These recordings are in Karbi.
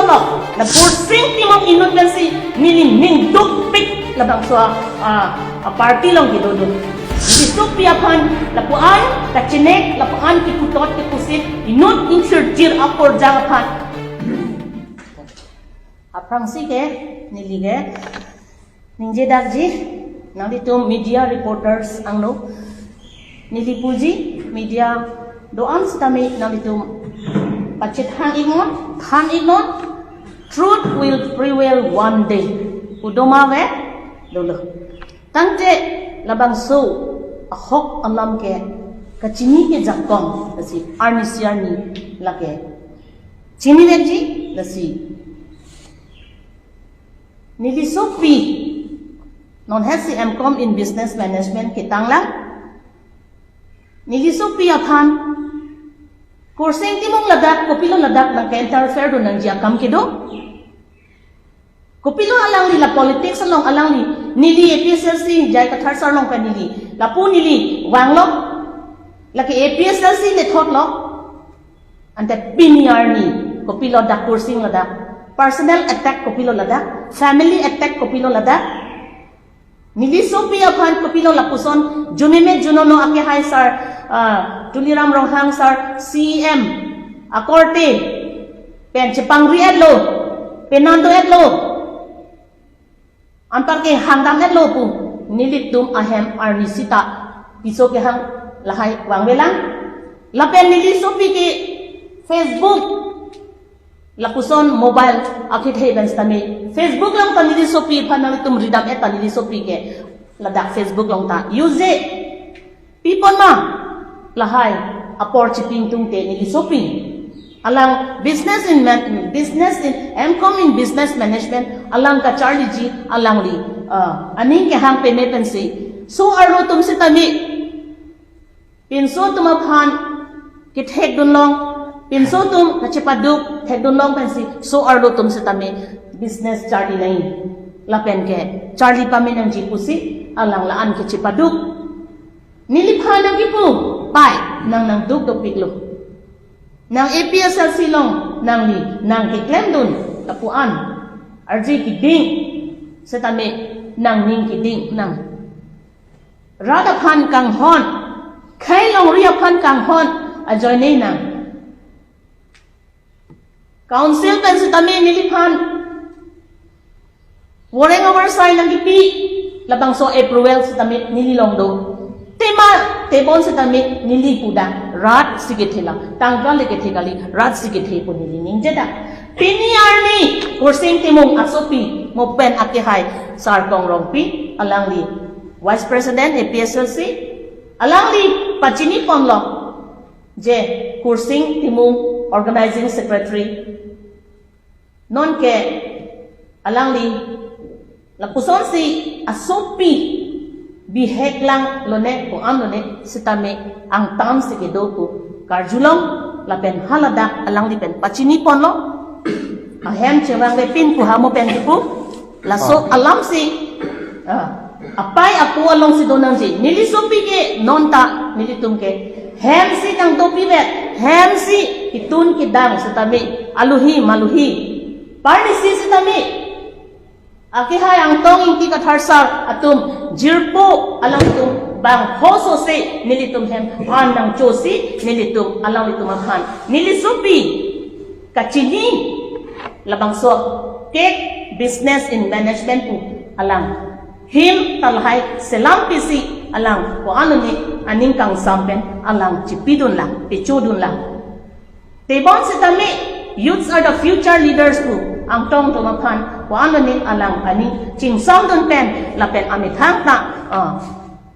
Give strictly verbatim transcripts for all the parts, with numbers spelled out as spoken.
Lapu Kursing Timung inut pensi neli ning dukpik labangso a, a, a party along kedodun. Neli sopi aphan lapu-an kachenek, lapu-an keputot kepusit inut ingthirthir aporjang aphan. Aphrangsi ke neli ke ningjedakji, nanglitum media reporters angno, neli puji, media do-an sitame nanglitum pachethang-iknon, than-iknon, truth will prevail one day. Udoma ve dolo. Tangte labangso ahok alam ke kachini ke jakong, lasi arnisi arni lake chinivekji, lasi neli sopi, non hetsi M Com in Business Management ketanglang. Neli sopi aphan Kursing Timung ladak, kopilo ladak nangke-interfere dun nangji akam kedo. Kopilo alangli la politics along alangli, neli A P H L C J I Kathar sir along pen neli, lapu neli vanglo, lake A P H L C le thotlo. Ante pini arni kopilo dak Kursing ladak, personal attack kopilo ladak, family attack kopilo ladak. Neli sopi aphan kopilo lapuson, jumeme junono akehai sir, ah, Tuliram Ronghang sir, C E M akorte pen chepangri-etlo, penando-etlo, anparke hangdam-etlo pu nelitum ahem arnisi ta piso kehang lahai vangvelang. Lapen neli sopi ke Facebook, lapuson mobile akethe pen sitame Facebook along ta neli sopi aphan nanglitum ridam-et ta neli sopi ke ladak Facebook along ta use pipon ma, lahai apor chipingtungte neli sopi. Alang business in man-, business in, M Com in Business Management alang kacharliji alangli, ah, aning kehang peme pensi so-arlo atum sitame pinso atum aphan kethekdunlong, pinso atum kachepaduk thekdunlong pensi so-arlo atum sitame business charli nai. Lapen ke charli pame nangji pusi alang la-an kachepaduk. Neliphan nangkipu, pai, nang nangduk dopiklo. Nang A P H L C along nangli nangkeklemdun lapu-an arje keding sitame nangning keding nang. Rat aphan kanghon, khei longri aphan kanghon ajoine nang. Council pen sitame neliphan wareng awarsai nangkipi, labangso approval sitame neli along do. Tema tebon sitame neli puda, rat si kethe la, tangka le kethe kali, rat si kethe pu neli ningjedak. Pini arni Kursing Timung asopi mo pen akehai Sar Kong Rongpi, alangli Vice President A P H L C, alangli pachiniponlo je Kursing Timung Organizing Secretary. Nonke alangli lapusonsi asopi bihek lang lone ko-an lone sitame angtan si kedo pu karjulong lapen haladak alangli pen pachiniponlo. Ahem chevangvepin pu hamo pen kipu. Laso alamsi, ah, apai apo alongsi do nangji. Neli sopi ke non ta nelitum ke hemsi nangdopivet, hemsi kitun kidang sitame, aluhi maluhi, parnisi sitame, akehai Angtong Ingti Kathar sar atum jirpo alangtum bang hoso se nelitum hem an nangchosi nelitum alanglitum aphan neli sopi kachini labangso cake business in management pu alang him talhai selam pisi alang ko-an lone aning kangsam pen alang chipidunlang, pechodunlang. Tebon sitame youths are the future leaders pu Angtong atum aphan ko-an lone alang aning chingsamdun pen lapen amethang ta, ah,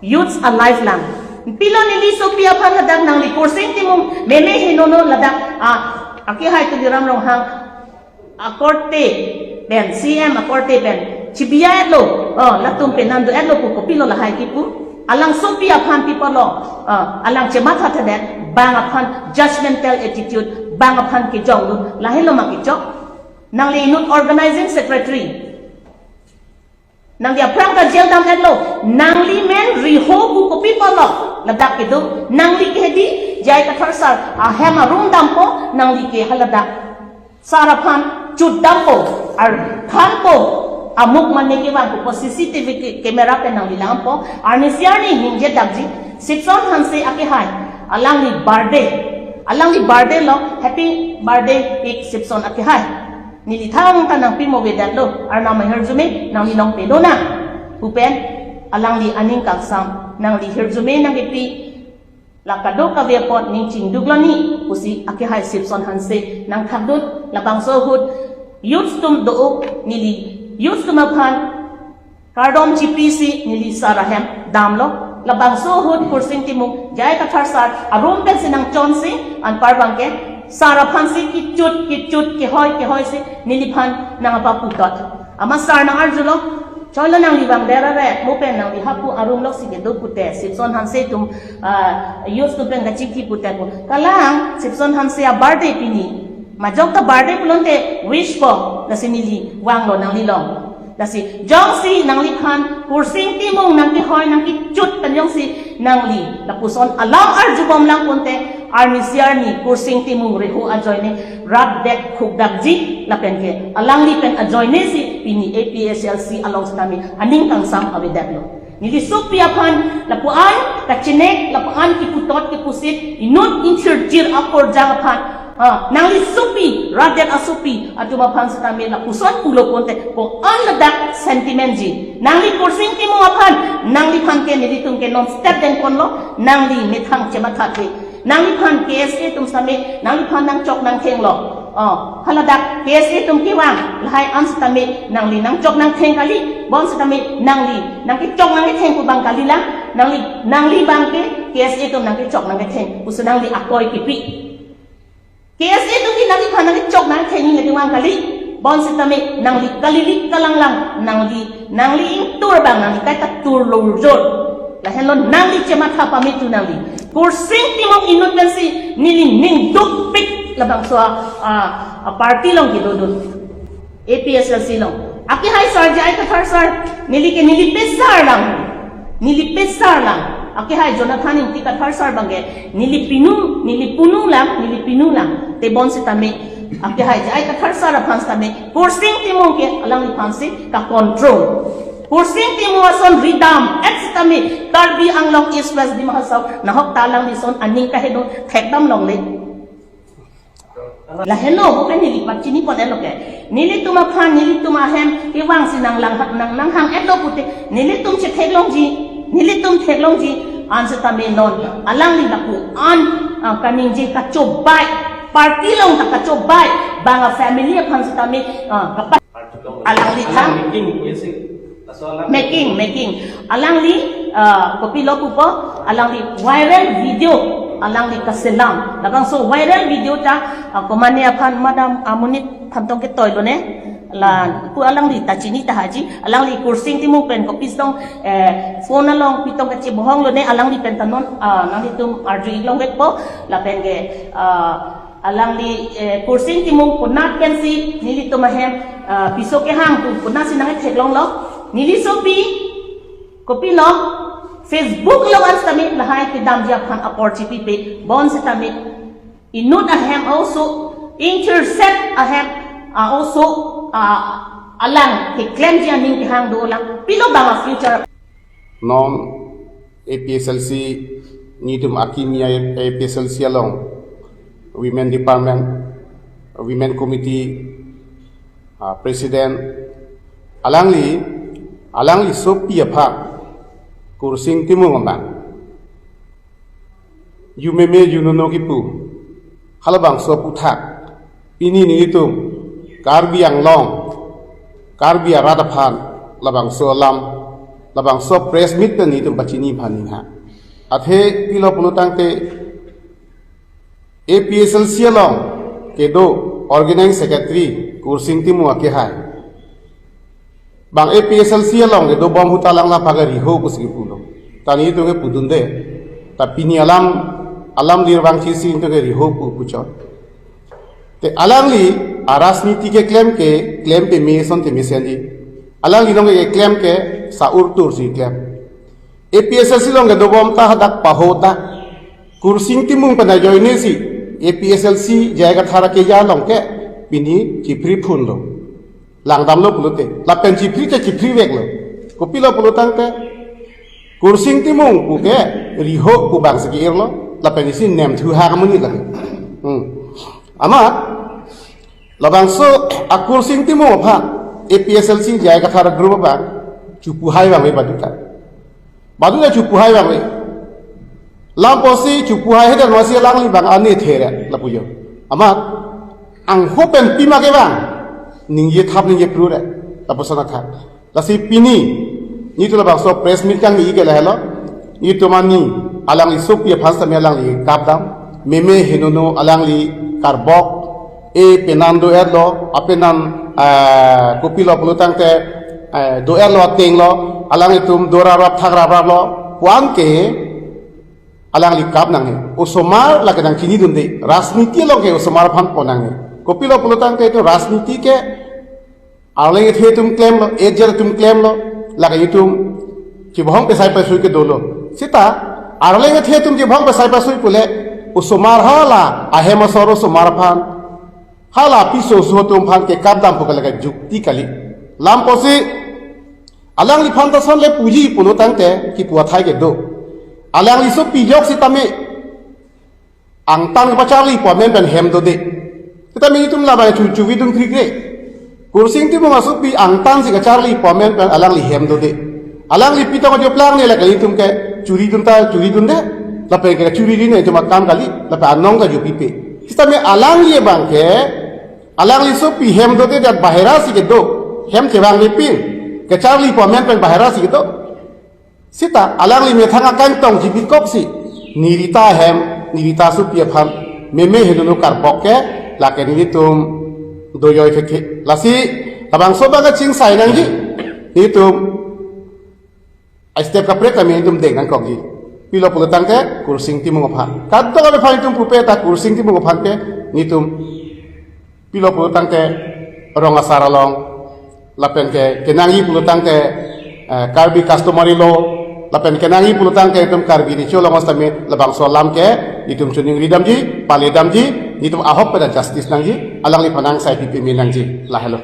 youths alive lang. Pilo neli sopi aphan ladak nangli Kursing Timung meme henono ladak, ah, akehai Tuliram Ronghang akorte pen, C M akorte pen chibiya-etlo, oh, latum penando-etlo pu kopilo lahai kipu. Alang sopi aphan pipalo, oh, alang chemathathedet, bang aphan judgmental attitude, bang aphan kejongdun, lahelo ma kejok. Nangli inut organizing secretary. Nangli aphrang ta jail dam-etlo, nangli men riho pu kopipalo, ladak kedo, nangli kehedi, J I Kathar sar ahem arum dampo, nangli ke haladak sar aphan chutdampo, ar thanpo, amuk mane kevangpo, C C T V ke-, camera pen nangli langpo, arnisi arni ningje dakji, Sipson Hanse akehai, alangli birthday, alangli birthday lo, happy birthday ik Sipson akehai. Neli thangta nangpi mo vedet lo, arnam ahirjume, nangli long pedo na. Pupen, alangli aning kangsam, nangli hirjume nangkepi, la kadokave apot ning chingduk lo ni, pusi akehai Sipson Hanse nangthakdun, labangso ahut youths atum do-o, neli youths atum aphan kardom chipisi neli sar ahem damlo, labangso ahut Kursing Timung J I Kathar sar arum pensi nangchonsi, anpar abangke sar aphansi kichut kichut kehoi kehoi si neliphan nangpaputot. Amat sar nang-arjulo, "Choi lo, nangli bang dera re, mo pen nangli hapu arum loksi kedo pute, Sipson Hanse atum, ah, youths atum pen kachingki pute pu." Kalang, Sipson Hanse a-birthday pini. Majok ta birthday pulote wish po, lasi neli vanglo nangli long. Lasi jongsi nangliphan Kursing Timung nangkehoi nangkichut pen jongsi nangli lapuson alam arjubom lang pute, arnisi arni Kursing Timung reho ajoine rapdet khukdakji, lapenke alangli pen ajoine si pini A P H L C along sitame aning kangsam avedetlo. Neli sopi aphan lapu-an kachenek, lapu-an kiputot kipusit, inut inthirjir akorjang aphan, ah, nangli sopi, radet asopi atum aphan sitame lapuson pulo pute, ko-an ladak sentiment ji. Nangli Kursing Timung aphan, nangliphan ke nelitum ke non step dengponlo, nangli methang chemathathe. Nangliphan K S A atum sitame, nangliphan nangchok nangthenglo. Oh, haladak K S A atum kevang, lahai an sitame, nangli nangchok nangtheng kali, bonsitame, nangli, nangkechok nangketheng pu abang kalilang, nangli, nangli abangke, K S A atum nangkechok nangketheng, pusi nangli akoi kipi. K S A atum ke nangliphan nangkechok nangketheng neli vang kali, bonsitame, nangli kalilik kalanglang, nangli, nangli ingtur abang, nangli kaita tur longjor. Lahenlo nangli chematha pame tu nangli. Kursing Timung inut pensi neli ning dukpik labangso a, a, a party along kedodun. A P H L C along. Akehai sar J I Kathar sar, neli ke neli pesar lang. Neli pesar lang. Akehai Jonathan Ingti Kathar sar abangke, neli pinu, neli punu lang, neli pinu lang. Te bonsitame, akehai J I Kathar sar aphan sitame, Kursing Timung ke alangliphansi ka-control. Kursing Timung ason ridam, et sitame, Karbi Anglong East West Dima Hasao, nahok ta alangli son aning kaheno thekdam longle. Lahenlo, bukan neli pachini pon-etlo ke. Nelitum aphan, nelitum ahem, kevangsi nanglang, nang, nanghang-etlo pute, nelitum chetheklongji, nelitum theklongji, an sitame non, alangli lapu-an, ah, kaningje kachobai, party along ta kachobai, bang a-family aphan sitame, ah, kapa-, alangli thang. Making, making. Alangli, ah, kopilo pupo, alangli viral video, alangli kaselam. Labangso viral video ta, ah, komane aphan madam amonit aphan tong ketoilo ne. La, pu alangli ta chini ta haji, alangli Kursing Timung pen kopi sitong, eh, phone along pitong kachebohong lone, alangli pen ta non, ah, nanglitum arju-ik longvekpo, lapenke, ah, alangli, eh, Kursing Timung konat pensi nelitum ahem, ah, piso kehang atum konatsi nangtheklonglo. Neli sopi, kopilo, Facebook along an sitame lahai kedamji aphan apor chipipe, bonsitame inut ahem a-oso, inthirset ahem a-oso, ah, alang keklemji aning kehang dolang, pilo bang a-future. Non A P H L C, nelitum akimi A P H L C along, Women Department, Women Committee, ah, President, alangli, alangli sopi aphan, Kursing Timung abang. Ju meme ju nono kipu. Halabangso aputhak. Pini nelitum Karbi Anglong, Karbi arat aphan, labangso alam, labangso press meet pen nelitum pachini aphan ninghang. Athe pilo pulo tangte A P H L C along kedo organizing secretary Kursing Timung akehai. Bang A P H L C along kedo bom ahut ta alang la pagari ho pusi kipulo. Ta nelitum ke pudunde. Ta pini alam, alam dir bang chisi nelitum ke riho pu puchot. Te alangli arasniti keklem ke, klem peme ason te mesenji. Alangli along keklem ke sa urtur si klem. A P H L C along kedo bom ta hadak paho ta. Kursing Timung pen ajoine si A P H L C J I Kathar akeja along ke pini chipri phunlo. Langdamlo pulote. Lapen chipri te chipri veklo. Kopilo pulo tangte, Kursing Timung pu ke riho pu bangsi ke-irlo. Lapen isi nemthu ha kamunit lake. Hmm. Amat, labangso a Kursing Timung aphan, A P H L C J I Kathar group abang, chupu hai bang ve baduta. Baduta chupu hai bang ve. Lam apotsi chupu hai hedan masi alangli bang ane there lapu jo. Amat, angho pen pima ke bang, ningje thap ningje pru re. Lapuson athak. Lasi pini, netum labangso press meet kangni ke lahelo. Netum ani, alangli sopi aphan sitame alangli kapdam. Meme henono alangli karbok. E penan do-etlo, apenan, eh, kopilo pulo tangte, eh, do-etlo atenglo, alanglitum do raprap thak rapraplo, puan ke, alangli kap nangji. Osomar lake nangchinidunde, rajniti along ke osomar aphan pon nangji. Kopilo pulo tangte itum rajniti ke, arleng ethe atum klemlo, ejer atum klemlo, lake itum chibahong pesai pasui ke dolo. Sita, arleng ethe atum chibahong pesai pasui pule, osomar hala, ahem asor osomar aphan, hala piso so atum aphan ke kapdam pu ke lake jukti kali. Lam apotsi, alangliphan ta son le puji pulo tangte, kipu athai ke do. Alangli sopi jok sitame, angtan kepacharli pu amen pen hem dode. Sitame itum labang chu chuvidun krikre. Kursing Timung asopi angtan si kacharli pu amen pen alangli hem dode. Alangli pitong ajo plang ne lake itum ke churidun ta churidunde. Lapen ke churi ri ne itum akam kali. Lapen anong ta jo pipe. Sitame alangli abang ke, alangli sopi hem dode dat bahera si kedo. Hem chevang le pin. Kacharli pu amen pen bahera si kedo. Sita alangli methang akangtong jibikop si, neli ta hem, neli ta sopi aphan, meme henono karbok ke, lake nelitum doyoi keke. Lasi, labangso abang kachingsai nangji, nelitum, a step kaprek kami nelitum deng nangkokji. Pilo pulo tangte, Kursing Timung aphan. Kadokave aphan nelitum pupe ta Kursing Timung aphan ke, nelitum pilo pulo tangte rong asar along, lapen ke kenangji pulo tangte, eh, Karbi customary law, lapen kenangji pulo tangte itum Karbi recho along sitame labangso alam ke itum choningri damji, pale damji, itum ahok pen justice nangji, alangliphan angsai pipi me nangji, lahelo.